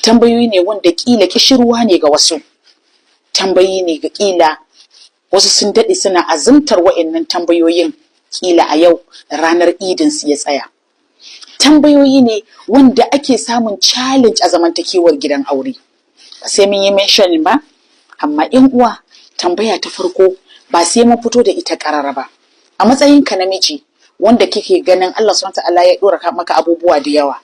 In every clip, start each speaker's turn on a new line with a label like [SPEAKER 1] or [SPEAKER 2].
[SPEAKER 1] Tambayoyi ne wanda kila kishirwa ne ga wasu, tambayi ne ga kila wasu sun daɗe suna azumtar wa'annan tambayoyin, kila a yau ranar idin su ya tsaya. Tambayoyi ne wanda ake samun challenge a zamantakewar gidan aure, ba sai mun yi mentioning ba. Amma 'yan uwa, tambaya ta farko, ba sai mun fito da ita ƙarara ba. A matsayinka namiji wanda kike ganin Allah Subhanahu ta'ala ya ɗora maka abubuwa da yawa,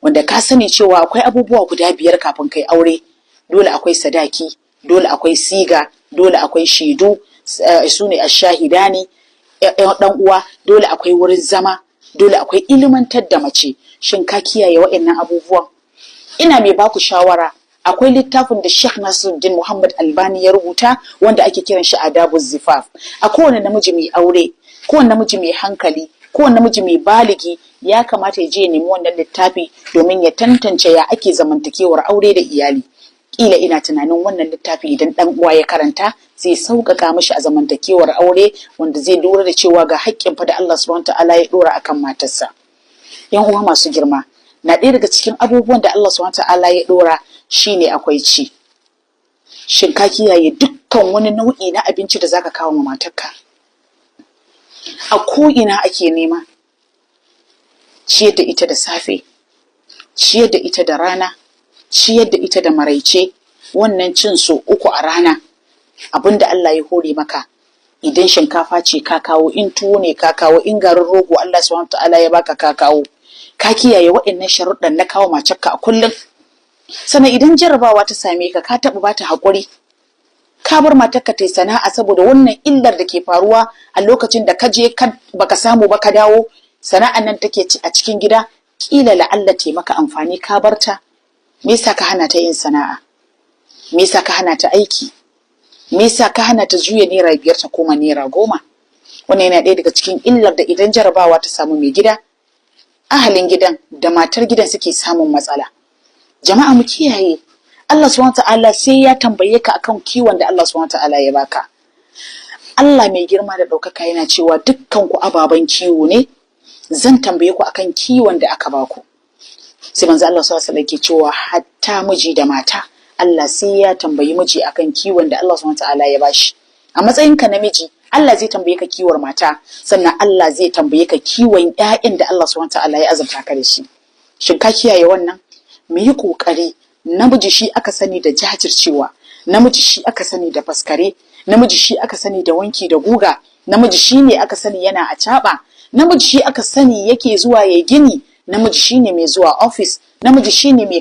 [SPEAKER 1] wanda ka sani cewa akwai abubuwa guda biyar kafin kai aure: dole akwai sadaki, dole akwai siga, dole akwai shaidu, su ne ashahidani, dan uwa, dole akwai wurin zama, dole akwai ilimantar da mace. Shin ka kiyaye waɗannan abubuwan? Ina mai baku shawara, akwai littafin da Sheikh Nasiruddin Muhammad Albani ya rubuta wanda ake kiran shi Adabu Zifaf. A kowane namiji mai aure, kowane namiji mai hankali, kowane namiji mai baligi, ya kamata ya je ya nemi wannan littafi domin ya tantance ya ake zamantakewar aure da iyali. Kila ina tunanin wannan littafi, idan dan uwa ya karanta, zai sauƙaƙa mishi a zamantakewar aure, wanda zai lura da cewa ga haƙƙin fa da Allah Subhanahu ta'ala ya dora akan matarsa. 'Yan uwa masu girma, na ɗaya daga cikin abubuwan da Allah Subhanahu ta'ala ya dora shine akwai ci. Shin ka kiyaye dukkan wani nau'i na abinci da zaka kawo ma matarka? A ko ina ake nema ciyar da ita da safe, ciyar da ita da rana, ciyar da ita da maraice, wannan cin so uku a rana, abinda Allah ya hore maka, idan shinkafa ce ka kawo, in tuwo ne ka kawo, in garin rogo Allah Subhanahu ta'ala ya baka ka kawo, ka kiyaye waɗannan sharuɗan na kawo matarka a kullum? Sannan idan jarabawa ta same ka, ka taɓa bata haƙuri ka bar matarka ta yi sana'a, saboda wannan illar da ke faruwa a lokacin da ka je baka samu ba ka dawo, sana'an nan take ci a cikin gida, kila la'alla ta maka amfani, ka barta? Me yasa ka hana ta yin sana'a? Me yasa ka hana ta aiki? Me yasa ka hana ta juya ₦5 ta koma ₦10? Wannan yana ɗaya daga cikin illar da idan jarabawa ta samu mai gida, ahalin gidan da matar gidan suke samun matsala. Jama'a, mu kiyaye. Allah Subhanahu ta'ala sai ya tambaye ka akan kiwon da Allah Subhanahu ta'ala ya baka. Allah mai girma da ɗaukaka yana cewa, "Dukkan ku ababen kiwo ne, zan tambaye ku akan kiwon da aka baku." Sai manzo Allah sallallahu alaihi wasallam ke cewa hatta miji da mata, Allah sai ya tambayi miji akan kiwon da Allah Subhanahu ta'ala ya bashi. A matsayinka namiji, Allah zai tambaye ka kiwon mata, sannan Allah zai tambaye ka kiwon ƴaƴan da Allah Subhanahu ta'ala ya azurta ka da shi. Shin ka kiyaye wannan? Mu yi ƙoƙari. Namiji shi aka sani da jajircewa, namiji shi aka sani da faskare, namiji shi aka sani da wanki da guga, namiji shi ne aka sani yana acaɓa, namiji shi aka sani yake zuwa ya gini, namiji shi ne mai zuwa ofis, namiji shi ne mai